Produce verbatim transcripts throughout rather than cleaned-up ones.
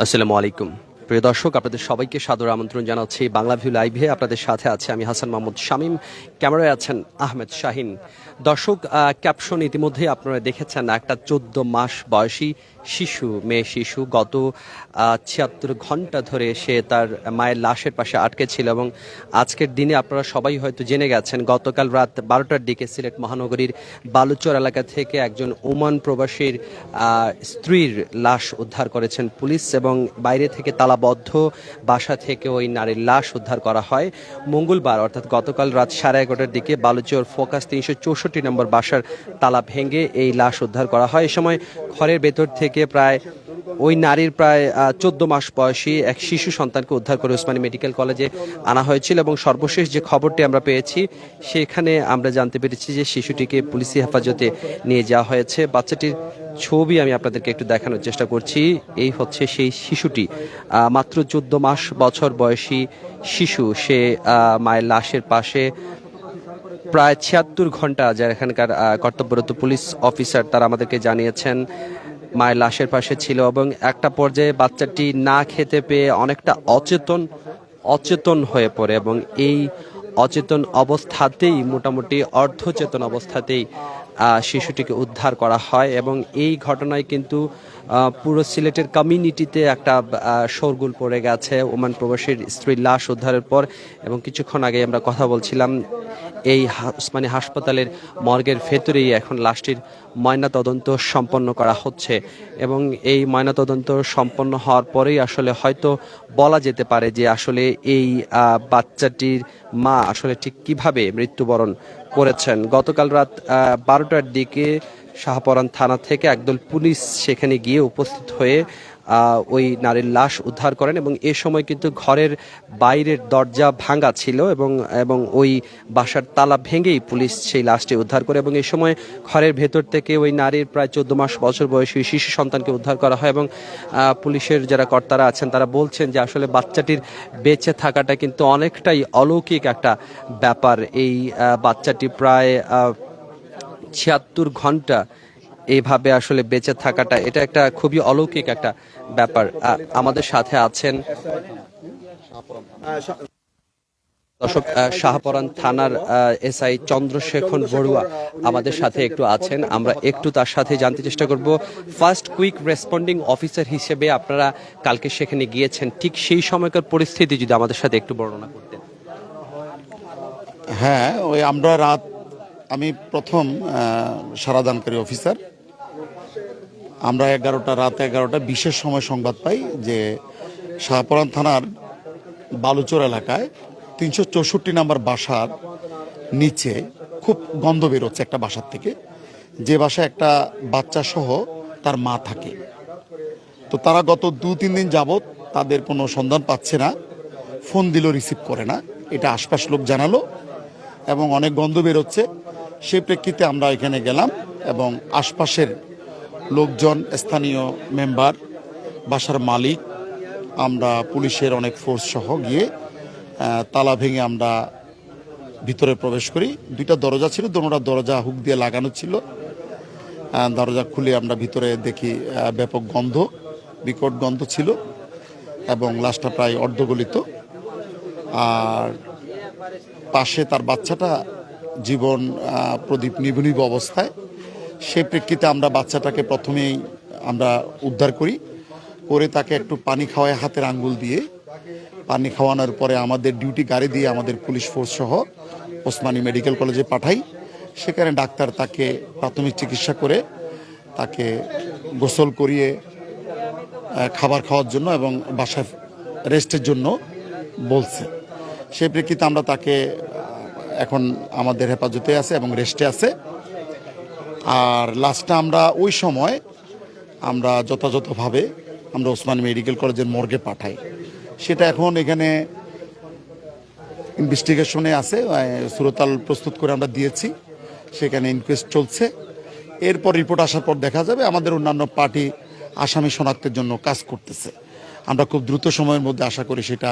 আসসালামু আলাইকুম। প্রিয় দর্শক, আপনাদের সবাইকে সাদর আমন্ত্রণ জানাচ্ছি বাংলা ভিউ লাইভে। আপনাদের সাথে আছে আমি হাসান মাহমুদ শামীম, ক্যামেরায় আছেন আহমেদ শাহিন। দর্শক, ক্যাপশন ইতিমধ্যেই আপনারা দেখেছেন, একটা চোদ্দ মাস বয়সী শিশু, মেয়ে শিশু, গত ছিয়াত্তর ঘন্টা ধরে সে তার মায়ের লাশের পাশে আটকে ছিল এবং আজকের দিনে আপনারা সবাই হয়তো জেনে গেছেন, গতকাল রাত বারোটার দিকে সিলেট মহানগরীর বালুচর এলাকা থেকে একজন ওমান প্রবাসীর স্ত্রীর লাশ উদ্ধার করেছেন পুলিশ এবং বাইরে থেকে তালাবদ্ধ বাসা থেকে ওই নারীর লাশ উদ্ধার করা হয়। মঙ্গলবার অর্থাৎ গতকাল রাত সাড়ে এগারোটার দিকে বালুচর ফোকাস তিনশো চৌষট্টি নম্বর বাসার তালা ভেঙে এই লাশ উদ্ধার করা হয়। এ সময় ঘরের ভেতর থেকে প্রায় ওই নারীর প্রায় চোদ্দ মাস বয়সী এক শিশু সন্তানকে উদ্ধার করে ওসমানী মেডিকেল কলেজে আনা হয়েছিল এবং সর্বশেষ যে খবরটি আমরা পেয়েছি, সেখানে আমরা জানতে পেরেছি যে শিশুটিকে পুলিশি হেফাজতে নিয়ে যাওয়া হয়েছে। বাচ্চাটির ছবি আমি আপনাদেরকে একটু দেখানোর চেষ্টা করছি। এই হচ্ছে সেই শিশুটি, মাত্র চোদ্দ মাস বছর বয়সী শিশু। সে মায়ের লাশের পাশে প্রায় ছিয়াত্তর ঘন্টা, যারা এখানকার কর্তব্যরত পুলিশ অফিসার, তারা আমাদেরকে জানিয়েছেন, মায়ের লাশের পাশে ছিল এবং একটা পর্যায়ে বাচ্চাটি না খেতে পেয়ে অনেকটা অচেতন অচেতন হয়ে পড়ে এবং এই অচেতন অবস্থাতেই, মোটামুটি অর্ধচেতন অবস্থাতেই শিশুটিকে উদ্ধার করা হয় এবং এই ঘটনায় কিন্তু পুরো সিলেটের কমিউনিটিতে একটা শোরগোল পড়ে গেছে ওমান প্রবাসীর স্ত্রীর লাশ উদ্ধারের পর। এবং কিছুক্ষণ আগে আমরা কথা বলছিলাম, এই ওসমানী হাসপাতালের মর্গের ভেতরেই এখন লাশটির ময়নাতদন্ত সম্পন্ন করা হচ্ছে এবং এই ময়নাতদন্ত সম্পন্ন হওয়ার পরেই আসলে হয়তো বলা যেতে পারে যে আসলে এই বাচ্চাটির মা আসলে ঠিক কিভাবে মৃত্যুবরণ করেছেন। গতকাল রাত বারোটার দিকে শাহপরান থানা থেকে একদল পুলিশ সেখানে গিয়ে উপস্থিত হয়ে ওই নারীর লাশ উদ্ধার করেন এবং এ সময় কিন্তু ঘরের বাইরের দরজা ভাঙা ছিল এবং এবং ওই বাসার তালা ভেঙেই পুলিশ সেই লাশটি উদ্ধার করে এবং এ সময় ঘরের ভেতর থেকে ওই নারীর প্রায় চোদ্দ মাস বছর বয়সী শিশু সন্তানকে উদ্ধার করা হয় এবং পুলিশের যারা কর্তারা আছেন, তারা বলছেন যে আসলে বাচ্চাটির বেঁচে থাকাটা কিন্তু অনেকটাই অলৌকিক একটা ব্যাপার। এই বাচ্চাটি প্রায় ছিয়াত্তর ঘন্টা এইভাবে আসলে বেঁচে থাকাটা, এটা একটা খুবই অলৌকিক একটা ব্যাপার। আমাদের সাথে আছেন দর্শক, শাহপরান থানার এসআই চন্দ্রশেখর বড়ুয়া আমাদের সাথে একটু আছেন। আমরা একটু তার সাথে জানতে চেষ্টা করব, ফার্স্ট কুইক রেসপন্ডিং অফিসার হিসেবে আপনারা কালকে সেখানে গিয়েছেন, ঠিক সেই সময়কার পরিস্থিতি যদি আমাদের সাথে একটু বর্ণনা করতেন। হ্যাঁ, ওই আমরা রাত, আমি প্রথম সারাদানকারী অফিসার। আমরা এগারোটা, রাত এগারোটা বিশের সময় সংবাদ পাই যে শাহপরান থানার বালুচর এলাকায় তিনশো চৌষট্টি নম্বর বাসার নিচে খুব গন্ধ বেরোচ্ছে একটা বাসার থেকে, যে বাসায় একটা বাচ্চা সহ তার মা থাকে। তো তারা গত দু তিন দিন যাবত তাদের কোনো সন্ধান পাচ্ছে না, ফোন দিলেও রিসিভ করে না, এটা আশপাশ লোক জানালো এবং অনেক গন্ধ বেরোচ্ছে। সেই প্রেক্ষিতে আমরা এখানে গেলাম এবং আশপাশের লোকজন, স্থানীয় মেম্বার, বাসার মালিক, আমরা পুলিশের অনেক ফোর্স সহ গিয়ে তালা ভেঙে আমরা ভিতরে প্রবেশ করি। দুইটা দরজা ছিল, দুটো দরজা হুক দিয়ে লাগানো ছিল। দরজা খুলে আমরা ভিতরে দেখি ব্যাপক গন্ধ, বিকট গন্ধ ছিল এবং লাশটা প্রায় অর্ধগলিত। আর পাশে তার বাচ্চাটা জীবন প্রদীপ নিভু নিভু অবস্থায়। সেই প্রেক্ষিতে আমরা বাচ্চাটাকে প্রথমেই আমরা উদ্ধার করি, করে তাকে একটু পানি খাওয়ায় হাতের আঙ্গুল দিয়ে। পানি খাওয়ানোর পরে আমাদের ডিউটি গাড়ি দিয়ে আমাদের পুলিশ ফোর্স সহ ওসমানী মেডিকেল কলেজে পাঠাই। সেখানে ডাক্তার তাকে প্রাথমিক চিকিৎসা করে তাকে গোসল করিয়ে খাবার খাওয়ার জন্য এবং বাসায় রেস্টের জন্য বলছে। সেই প্রেক্ষিতে আমরা তাকে, এখন আমাদের হেফাজতে আছে এবং রেস্টে আছে। আর লাশটা আমরা ওই সময় আমরা যথাযথভাবে আমরা ওসমানী মেডিকেল কলেজের মর্গে পাঠাই। সেটা এখন এখানে ইনভেস্টিগেশনে আছে, সুরতাল প্রস্তুত করে আমরা দিয়েছি, সেখানে ইনকোয়েস্ট চলছে। এরপর রিপোর্ট আসার পর দেখা যাবে। আমাদের অন্যান্য পার্টি আসামি শনাক্তের জন্য কাজ করতেছে। আমরা খুব দ্রুত সময়ের মধ্যে আশা করি সেটা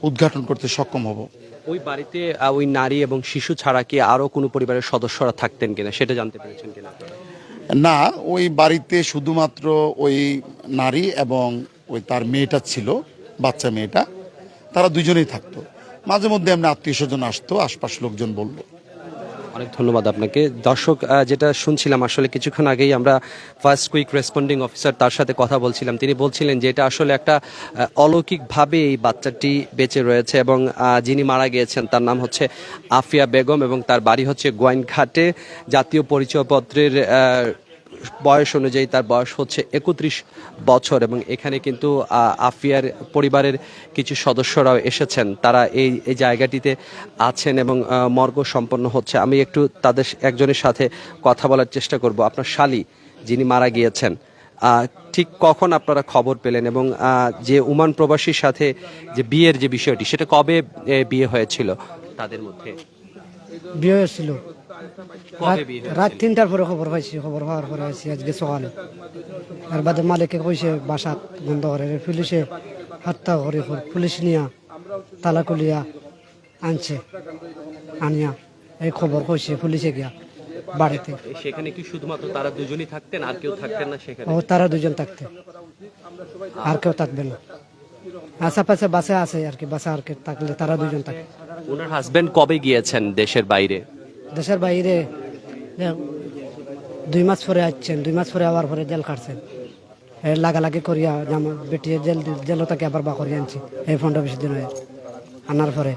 উদ্ঘাটন করতে সক্ষম হব। ওই বাড়িতে ওই নারী এবং শিশু ছাড়া কি আরও কোনো পরিবারের সদস্যরা থাকতেন কিনা, সেটা জানতে পেরেছেন কিনা? না, ওই বাড়িতে শুধুমাত্র ওই নারী এবং ওই তার মেয়েটা ছিল, বাচ্চা মেয়েটা, তারা দুজনেই থাকতো। মাঝে মধ্যে এমনি আত্মীয় স্বজন আসতো, আশপাশ লোকজন বলল। অনেক ধন্যবাদ আপনাকে। দর্শক, আহ, যেটা শুনছিলাম আসলে কিছুক্ষণ আগেই আমরা ফার্স্ট কুইক রেসপন্ডিং অফিসার, তার সাথে কথা বলছিলাম। তিনি বলছিলেন যে এটা আসলে একটা, আহ, অলৌকিকভাবে এই বাচ্চাটি বেঁচে রয়েছে এবং, আহ, যিনি মারা গিয়েছেন তার নাম হচ্ছে আফিয়া বেগম এবং তার বাড়ি হচ্ছে গোয়াইনঘাটে। জাতীয় পরিচয়পত্রের, আহ, বয়স অনুযায়ী তার বয়স হচ্ছে একত্রিশ বছর এবং এখানে কিন্তু, আহ, আফিয়ার পরিবারের কিছু সদস্যরাও এসেছেন। তারা এই, এই জায়গাটিতে আছেন এবং, আহ, মর্গ সম্পন্ন হচ্ছে। আমি একটু তাদের স-, একজনের সাথে কথা বলার চেষ্টা করব। আপনার শালি যিনি মারা গিয়েছেন, আহ, ঠিক কখন আপনারা খবর পেলেন এবং, আহ, যে ওমান প্রবাসীর সাথে যে বিয়ের যে বিষয়টি, সেটা কবে, এ, বিয়ে হয়েছিল তাদের মধ্যে? বিয়ে হয়েছিল। কবে রাত, বিয়ে হয়েছিল? রাত তিনটার পরে খবর পাইছি, খবর পাওয়ার পরে আইছি আজকে সকালে। আর বাদে মালিকে কইছে বাসাত বন্ধ করে, পুলিশে হত্যা করে, পুলিশ নিয়া তালা খুলিয়া আনছে, আনিয়া এই খবর কইছে পুলিশে গিয়া বাড়িতে। সেখানে কি শুধুমাত্র তারা দুজনই থাকতেন, আর কেউ থাকতেন না সেখানে? ও, তারা দুজন থাকতে, আর কেউ থাকবে না। আশেপাশে বাসে আছে আর কি, বাসে আর কি থাকলে তারা দুজন থাকে। ওনার হাজবেন্ড কবে গিয়েছেন দেশের বাইরে? দেশের বাইরে, এ, দুই মাস পরে আসছেন, দুই মাস পরে আবার পরে জেল খাটছেন। এ, লাগালাগি করিয়া জামা বেটিয়ে জেল, জেলও তাকে আবার বা করিয়া আনছি এই পনেরো বিশ দিন হয়ে। আনার পরে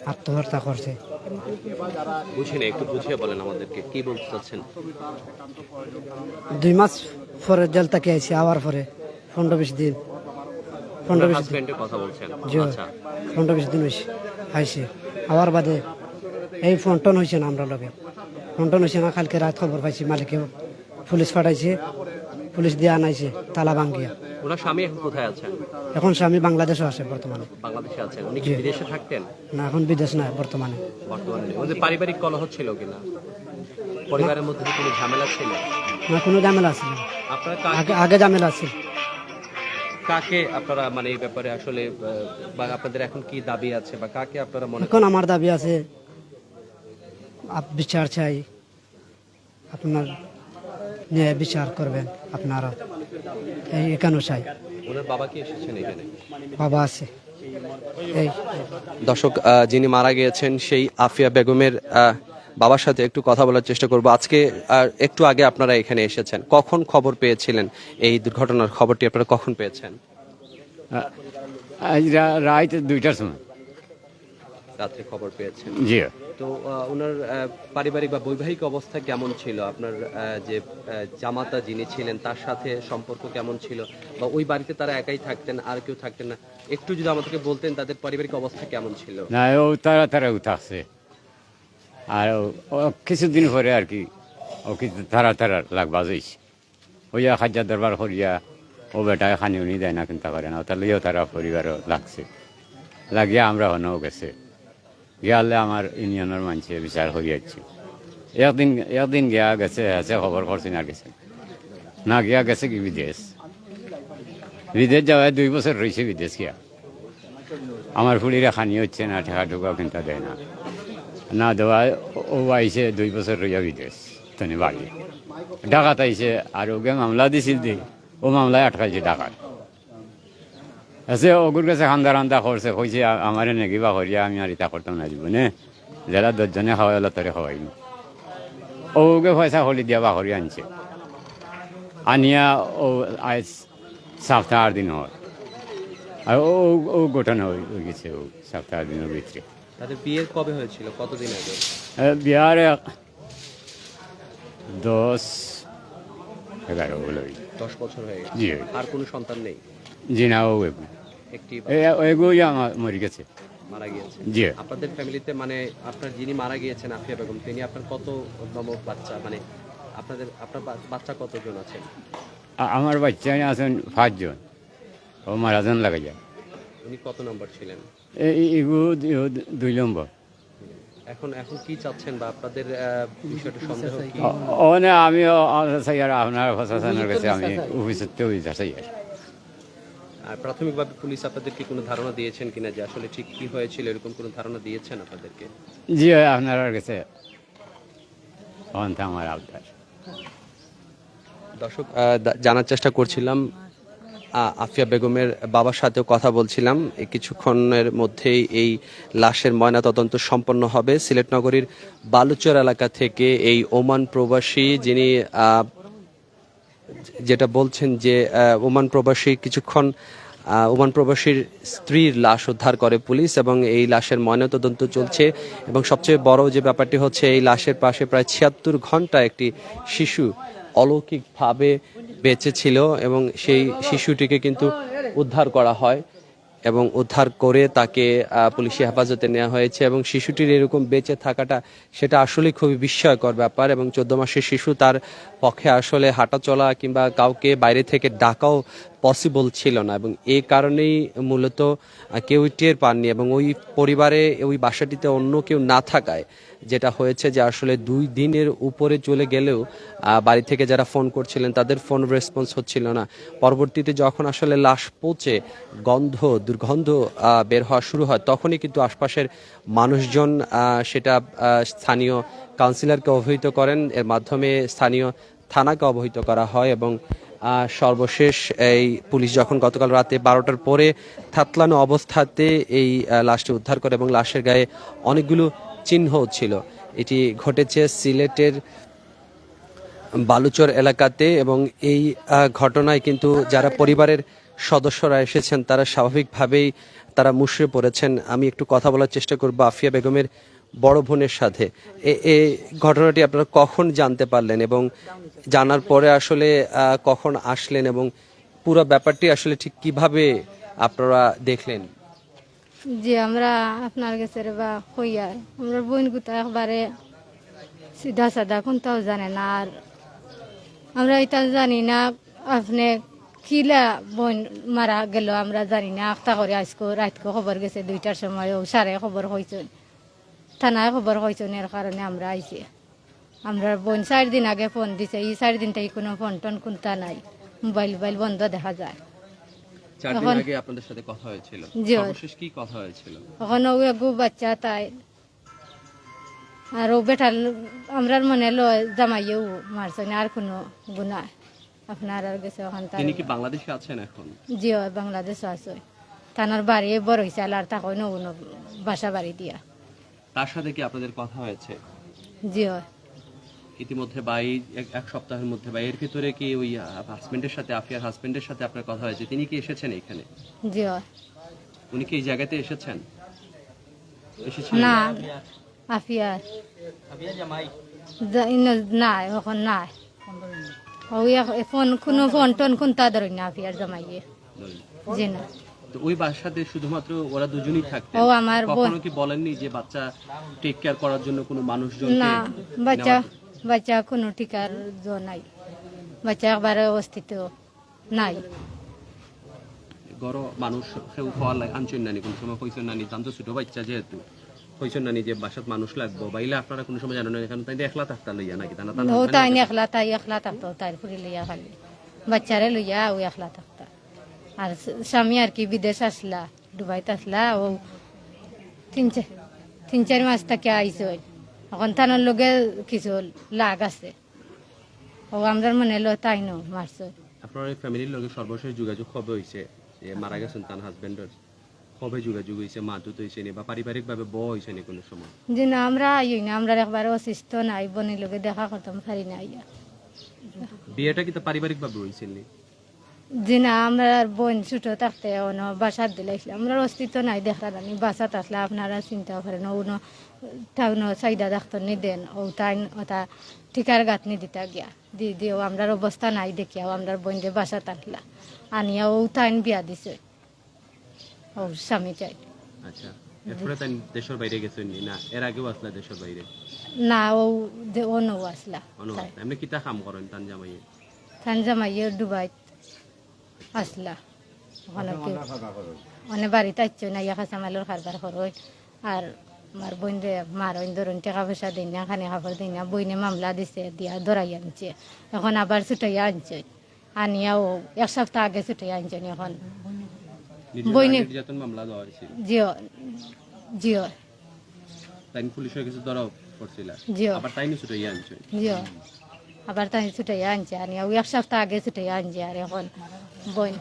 আত্মহত্যা করছে। বুঝি না, একটু বুঝিয়ে বলেন আমাদেরকে, কি বলতে চাচ্ছেন? দুই মাস পরে জেল থেকে আইছি, আবার পরে পনেরো বিশ দিন, পনেরো বিশ দিন। হাজবেন্ডের কথা বলছেন? জি। আচ্ছা। পনেরো বিশ দিন হইছে, আইছে। আবার বাদে এই ফোন টোন হইছে না আমরা লগে, ফোন টোন হইছে না। কালকে রাত খবর পাইছি মালিকে পুলিশ পাঠাইছে, পুলিশ দিয়ে আনাইছে তালা ভাঙ্গিয়া। ওনার স্বামী এখন কোথায় আছেন? এখন স্বামী বাংলাদেশে আছে বর্তমানে। বাংলাদেশে আছেন? উনি কি জি। বিদেশে থাকতেন? না, এখন বিদেশ নাই বর্তমানে। বর্তমানে নেই। ওদের পারিবারিক কলহ ছিল কিনা? পরিবারের মধ্যে কি কোনো ঝামেলা ছিল? না, কোনো ঝামেলা আছে না। আপনারা কাকে, আগে, আগে ঝামেলা আছে। কাকে আপনারা, মানে, এই ব্যাপারে আসলে, আহ, বা আপনাদের এখন কি দাবি আছে বা কাকে আপনারা মনে এখন আমার দাবি আছে, আপ-, বিচার চাই, আপনার ন্যায় বিচার করবেন আপনারা, এই এখানেও চাই। ওনার বাবা কি এসেছেন এখানে? বাবা আছে। এই দর্শক, আহ, যিনি মারা গিয়েছেন সেই আফিয়া বেগমের, আহ, বাবার সাথে একটু কথা বলার চেষ্টা করব। আজকে, আহ, একটু আগে আপনারা এখানে এসেছেন, কখন খবর পেয়েছিলেন এই দুর্ঘটনার খবরটি আপনারা কখন পেয়েছেন? আ-, আজ রা-, রাইত দুইটার সময়। রাত্রে খবর পেয়েছেন। জি। তো, আহ, ওনার, আহ, পারিবারিক বা বৈবাহিক অবস্থা কেমন ছিল? আপনার, আহ, যে, আহ, জামাতা যিনি ছিলেন, তার সাথে সম্পর্ক কেমন ছিল? বা ওই বাড়িতে তারা একাই থাকতেন, আর কেউ থাকতেন না? একটু যদি আমাদেরকে বলতেন, তাদের পারিবারিক অবস্থা কেমন ছিল? না, ও তারা, তারা থাকছে। আর ও, ও কিছুদিন পরে আর কি, ও কিছু তারা, তারা লাগবাজ হইছে। হইয়া খাদ্য দরবার করিয়া, ও বেটায় খানি উনি দেয় না, কিন্তা করে না, ওটা লইয়াও তারা পরিবারও লাগছে। লাগিয়া আমরা হনও গেছে। গিয়ালে আমার ইউনিয়নের মানষে বিচার করিয়া আইছে। একদিন, একদিন গিয়া গেছে, হেসে খবর করছে না গেছে। না গিয়া গেছে কি বিদেশ। বিদেশ যাওয়ায় দুই বছর রইছে বিদেশ গিয়া। আমার ফুড়িরে খানি হচ্ছে না, টেকা টুকা কিন্তা দেয় না। না দেওয়ায় ও, ও আইছে দুই বছর রইয়া বিদেশ। তনে বাড়ি। ঢাকাত আইছে, আর ওগে মামলা দিছিল দি, ও মামলায় আটকাইছে ঢাকাত। আছে ওগুর গেছে কান্দা রান্দা করছে, কইছে, "আ-, আমারে নেগিবা করিয়া আমি আর ইতা করতাম না জীবনে। যেলা দশজনে খাওয়াইলা তোরে খাওয়াইমু।" ওগে পয়সা কড়ি দিয়া বা করিয়া আনছে। আনিয়া ও আইজ সাপ্তাহ আট দিন হয়। আর ও, ও, ও ঘটনা হই-, হই গেছে ও সাপ্তাহ আট দিনের ভিতরে। তাদের বিয়ের কবে হয়েছিল? কতদিন আগে? এ, বিয়ার এক দশ, এগারো হলো। দশ বছর হয়ে গেছে। জি। আর কোনো সন্তান নেই? জি না, ও এগু। একটি এ, এগুই আমার মরে গেছে। মারা গিয়েছে। জি। আপনাদের ফ্যামিলিতে, মানে, আপনার যিনি মারা গিয়েছেন, আফিয়া বেগম, তিনি আপনার কত নম্বর বাচ্চা? মানে, আপনাদের, আপনার বা-, বাচ্চা কতজন আছেন? আ-, আমার বাচ্চা আছেন পাঁচজন। ও মারা যান লাগাইয়া। উনি কত নম্বর ছিলেন? এ-, এ-, এগু দু-, দুই নম্বর। এখন, এখন কি চাচ্ছেন বা আপনাদের, আহ, বিষয়টা সন্দেহ কি? অ-, অনে আমিও, আ, চাই আর আপনার প্রশাসনের কাছে আমি অফিসের বিচার চাই আর। আর প্রাথমিকভাবে পুলিশ আপনাদেরকে কোনো ধারণা দিয়েছেন কিনা যে আসলে ঠিক কি হয়েছিল, এরকম কোনো ধারণা দিয়েছেন আপনাদেরকে? জি, আপনার কাছে অন্ত আমার আবদার। দর্শক, আহ, দা-, জানার চেষ্টা করছিলাম আ-, আফিয়া বেগমের বাবার সাথেও কথা বলছিলাম। এই কিছুক্ষণের মধ্যেই এই লাশের ময়নাতদন্ত সম্পন্ন হবে। সিলেট নগরীর বালুচর এলাকা থেকে এই ওমান প্রবাসী, যিনি, আ, যেটা বলছেন যে, আ, ওমান প্রবাসী কিছুক্ষণ, আ, ওমান প্রবাসীর স্ত্রীর লাশ উদ্ধার করে পুলিশ এবং এই লাশের ময়নাতদন্ত চলছে। এবং সবচেয়ে বড় যে ব্যাপারটি হচ্ছে, এই লাশের পাশে প্রায় ছিয়াত্তর ঘন্টা একটি শিশু অলৌকিকভাবে বেঁচে ছিল এবং সেই শিশুটিকে কিন্তু উদ্ধার করা হয় এবং উদ্ধার করে তাকে, আহ, পুলিশি হেফাজতে নেওয়া হয়েছে। এবং শিশুটির এরকম বেঁচে থাকাটা, সেটা আসলে খুবই বিস্ময়কর ব্যাপার। এবং চোদ্দ মাসের শিশু, তার পক্ষে আসলে হাঁটাচলা কিংবা কাউকে বাইরে থেকে ডাকাও পসিবল ছিল না এবং এই কারণেই মূলত, আহ, কেউই টের পাননি। এবং ওই পরিবারে, ওই বাসাটিতে অন্য কেউ না থাকায় যেটা হয়েছে যে আসলে দুই দিনের উপরে চলে গেলেও, আহ, বাড়ি থেকে যারা ফোন করছিলেন, তাদের ফোন রেসপন্স হচ্ছিল না। পরবর্তীতে যখন আসলে লাশ পচে গন্ধ, দুর্গন্ধ, আহ, বের হওয়া শুরু হয়, তখনই কিন্তু আশপাশের মানুষজন, আহ, সেটা, আহ, স্থানীয় কাউন্সিলরকে অবহিত করেন। এর মাধ্যমে স্থানীয় থানাকে অবহিত করা হয় এবং, আহ, সর্বশেষ এই পুলিশ যখন গতকাল রাতে বারোটার পরে থাতলানো অবস্থাতে এই, আহ, লাশটি উদ্ধার করে এবং লাশের গায়ে অনেকগুলো চিহ্ন ছিল। এটি ঘটেছে সিলেটের বালুচর এলাকাতে এবং এই, আহ, ঘটনায় কিন্তু যারা পরিবারের সদস্যরা এসেছেন, তারা স্বাভাবিকভাবেই তারা মুষড়ে পড়েছেন। আমি একটু কথা বলার চেষ্টা করব আফিয়া বেগমের বড় বোনের সাথে। এ, এ ঘটনাটি আপনারা কখন জানতে পারলেন এবং জানার পরে আসলে, আহ, কখন আসলেন এবং পুরো ব্যাপারটি আসলে ঠিক কিভাবে আপনারা দেখলেন? জি, আমরা আপনার গেছে রে বা কইয়ার, আমরা বইন গুতা একবারে সিধা সাদা, কুনটাও জানে না। আর আমরা ইতা জানি না, আপনে কিলা বইন মারা গেল, আমরা জানি না। আখতা করে আইজকু রাইতকু খবর গেছে দুইটার সময়, ও স্যারে খবর কইছইন, থানায় খবর কইছইন, এর কারণে আমরা আইছি। আমরার বইন চাইর দিন আগে ফোন দিছে, ই চাইর দিন থাকি কুনু ফোন টোন কুনতা নাই, মোবাইল উবাইল বন্ধ দেখা যায়। চার দিন এখন আগে আপনাদের সাথে কথা হয়েছিল? জি। সর্বশেষ কি কথা হয়েছিল? এখন ও এগু বাচ্চা তাই, আর ও বেটার, আমরার মনে লয় জামাইয়েও মারছইন, আর কুনু গুনা আপনার আর গেছে ওখান তার। তিনি কি বাংলাদেশে আছেন এখন? জি, অয় বাংলাদেশে আছে। তানার বাড়ি বড় হইছে, আর তাকে অন্য কোনো বাসা বাড়ি দিয়া। তার সাথে কি আপনাদের কথা হয়েছে? জি, অয়। ইতিমধ্যে বা এই এক, এক সপ্তাহের মধ্যে বা এর ভিতরে কি ওই, আহ, হাজবেন্ডের সাথে, আফিয়ার হাজবেন্ডের সাথে আপনার কথা হয়েছে? তিনি কি এসেছেন এখানে? জি, অয়। উনি কি এই জায়গাতে এসেছেন? এসেছিলেন? না, আফিয়ার। আফিয়ার জামাই? জা-, ইনো নাই, এখন নাই। ওই এক-, ফোন, কুনু ফোন টোন কুনতা ধরইন না আফিয়ার জামাইয়ে। ধরেন। জি না। তো ওই বাসাতে শুধুমাত্র ওরা দুজনই থাকতেন? ও আমার বোন। কখনো কি বলেননি যে বাচ্চা টেক কেয়ার করার জন্য কোনো মানুষজনকে না, বাচ্চা, নেওয়ার? বাচ্চা কুনু টেক কেয়ার জো নাই। বাচ্চা একবারে অস্তিত্ব নাই। ঘরো মানুষ কেউ পাওয়ার লাগে আনছইন নানি, কোনো সময় কইছইন নানি, তান তো ছোট বাচ্চা যেহেতু, কইছইন নানি যে বাসাত মানুষ লাগবো, বা ইলা আপনারা কোনো সময় জানেন না, এখানে তাই একলা থাকতা লইয়া নাকি? তানা, তানা ও হাজবেন্ড তাই আছে? একলা, তাই একলা থাকতো, তাই ফুরি লইয়া খালি। বাচ্চারে লইয়া ও একলা থাকতা। আর স-, স্বামী আর কি বিদেশ আসলা, দুবাইত আসলা, ও তিন চা-, তিন চার মাস থাকি আইছইন। এখন তানার লগে কিছু লাগ আছে। ও আমরার মনে লয় তাইন মারছইন। আপনার এই ফ্যামিলির লগে সর্বশেষ যোগাযোগ কবে হইছে? যে মারা গেছেন তান হাজবেন্ডের, কবে যোগাযোগ হইছে? মারধর হইছে নি বা পারিবারিকভাবে ব হইছে নি কোনো সময়? জি না, আমরা আইই না, আমরা একবারে অসুস্থ নাই, বইনর লগে দেখা করতাম পারি না আইয়া। বিয়েটা কি তো পারিবারিকভাবে হইছে নি? জি না, আমরার বইন ছোট থাকতে অনো বাসাত দিলাইছিল। আমরার অস্তিত্ব নাই দেখরা জানি, বাসাত আসলা আপনারা চিন্তা করেন, অনো টাউনো চাইদা ডাক্তার নি দেন, ও তাইন ওটা টিকার গাত নি দিতা গিয়া। দি দিও, আমরার অবস্থা নাই দেখিয়াও আমরার বইনরে বাসাত আনলা। আনিয়া ও তাইন বিয়া দিছে। ও স্বামী চাই। আচ্ছা, এরপরে তাই দেশের বাইরে গেছেন নি? না, এর আগেও আসলা দেশের বাইরে? না, ও যে অনো আসলা। অনো তাই। আসলা। এমনি কিতা কাম করেন তান জামাইয়ে? তান জামাইয়ে দুবাইত আসলা। ওখানে কি? মানে বাড়িত আইছে না, ইয়া কাঁচামালর কারবার করইন। আর আমার বইনরে মারইন ধরইন, টেকা পয়সা দেইন না, খানি কাপড় দেইন না। বইনে মামলা দিছে, দিয়া ধরাই আনছে। এখন আবার ছুটাইয়া আনছে। আনিয়া ও এক সপ্তাহ আগে ছুটাইয়া আনছে এখন। নির্যাতন, বইনে নির্যাতন মামলা দেওয়া হয়েছিল। জিও, জিও। তাইন পুলিশের কাছে ধরা পড়ছিল। জিও। আবার তাইনও ছুটাইয়া আনছে। জিও। আবার তাই ছুটাইয়া আনছে, আনিয়া ও এক সপ্তাহ আগে ছুটাইয়া আনছে, আর এখন বইন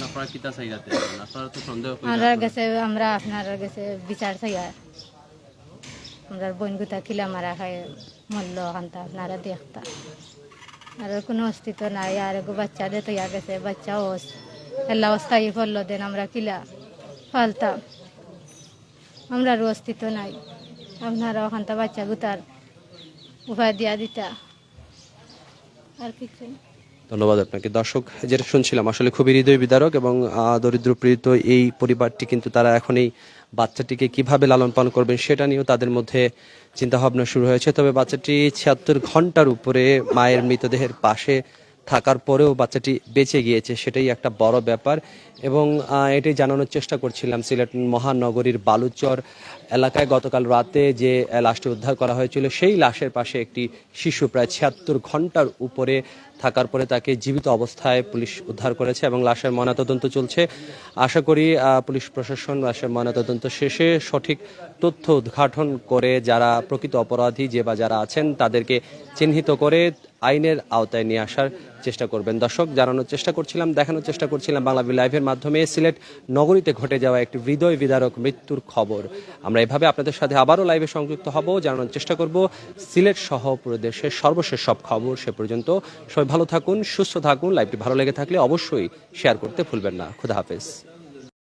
আপনারা কিতা চাইরাতে? আপনারা তো সন্দেহ করি আমরার গেছে, আমরা আপনারার গেছে বিচার চাইয়ার। আমরার বইন গুতা কিলা মারা খায়, মরলো অখানতা আপনারা দেখতা। আর কুনু অস্তিত্ব নাই। আর এগু বাচ্চা দে তইয়া গেছে, বাচ্চা ওস এলা অস্থায়ী পড়লো দেন আমরা কিলা ফালতাম। আমরার অস্তিত্ব নাই। আপনারা অখানতা বাচ্চা গুতার উপায় দিয়া দিতা। আর কিছু না। ধন্যবাদ আপনাকে। দর্শক, যেটা শুনছিলাম আসলে খুবই হৃদয় বিদারক এবং আহ, দরিদ্র পীড়িত এই পরিবারটি, কিন্তু তারা এখন এই বাচ্চাটিকে কিভাবে লালন পালন করবেন সেটা নিয়েও তাদের মধ্যে চিন্তা ভাবনা শুরু হয়েছে। তবে বাচ্চাটি ছিয়াত্তর ঘন্টার উপরে মায়ের মৃতদেহের পাশে থাকার পরেও বাচ্চাটি বেঁচে গিয়েছে, সেটাই একটা বড় ব্যাপার। এবং আহ, এটাই জানানোর চেষ্টা করছিলাম সিলেট মহানগরীর বালুচর এলাকায় গতকাল রাতে যে আহ, লাশটি উদ্ধার করা হয়েছিল, সেই লাশের পাশে একটি শিশু প্রায় ছিয়াত্তর ঘন্টার উপরে থাকার পরে তাকে জীবিত অবস্থায় পুলিশ উদ্ধার করেছে এবং লাশের ময়নাতদন্ত চলছে। আশা করি আহ, পুলিশ প্রশাসন লাশের ময়নাতদন্ত শেষে সঠিক তথ্য উদ্ঘাটন করে যারা প্রকৃত অপরাধী যে বা যারা আছেন তাদেরকে চিহ্নিত করে আইনের আওতায় নিয়ে আসার চেষ্টা করবেন। দর্শক, জানানোর চেষ্টা করছিলাম, দেখানোর চেষ্টা করছিলাম বাংলা ভি লাইভের মাধ্যমে সিলেট নগরীতে ঘটে যাওয়া একটি হৃদয় বিদারক মৃত্যুর খবর। আমরা এভাবে আপনাদের সাথে আবারও লাইভে সংযুক্ত হব, জানানোর চেষ্টা করব সিলেট সহ পুরো দেশের সর্বশেষ সব খবর। সে পর্যন্ত সবাই ভালো থাকুন, সুস্থ থাকুন। লাইভটি ভালো লেগে থাকলে অবশ্যই শেয়ার করতে ভুলবেন না। খুদা হাফেজ।